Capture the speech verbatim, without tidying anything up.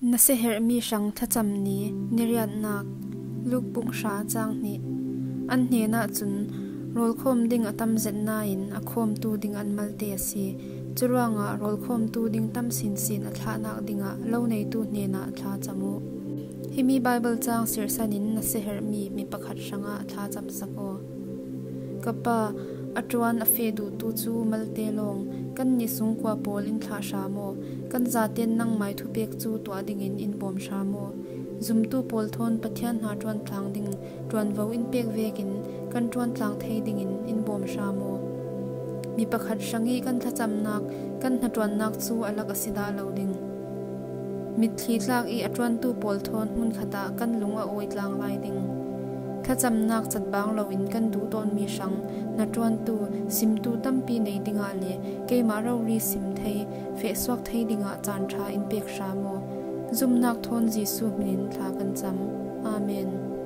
Nasia herhmi hrang thlacam ni, niriatnak, Luk bung hra, cang hnih. An hnenah cun, rawlkhawm ding a tam zetna in a khawmtu ding an malte a si. Curuangah rawlkhawmtu ding tam sinsin a thlahnak dingah lo neitu hnenah thla cam uh. Himi Baibal cang sirsan in nasia herhmi mi pakhat hrangah thla camsak aw. Ka pa, a ṭuan a feh duhtu cu malte lawng, kannih sungkua pawl in thlah hram aw. Kan zaten nangmai thupek cu tuah dingin in bawm hram aw. Zumtu pawl thawn Pathian hna ṭuantlang ding ṭuanvo in pek vekin kan ṭuantlang thei dingin in bawm hram aw. Mi pakhat hrang i kan thlacamnak, kan hnaṭuannak cu a lak a si dah lo ding. Mitthli tlak i a ṭuantu pawl thawn hmunkhat ah kan lung a awi tlang lai ding. Thlacamnak catbang loin kan duh tawnmi hrang, hnaṭuantu, simtu tampi nei dingah le keimah rori sim thei, fehsuak thei dingah caan ṭha in pek hram aw. Zumhnak thawn Jesuh hmin in thla kan cam. Amen.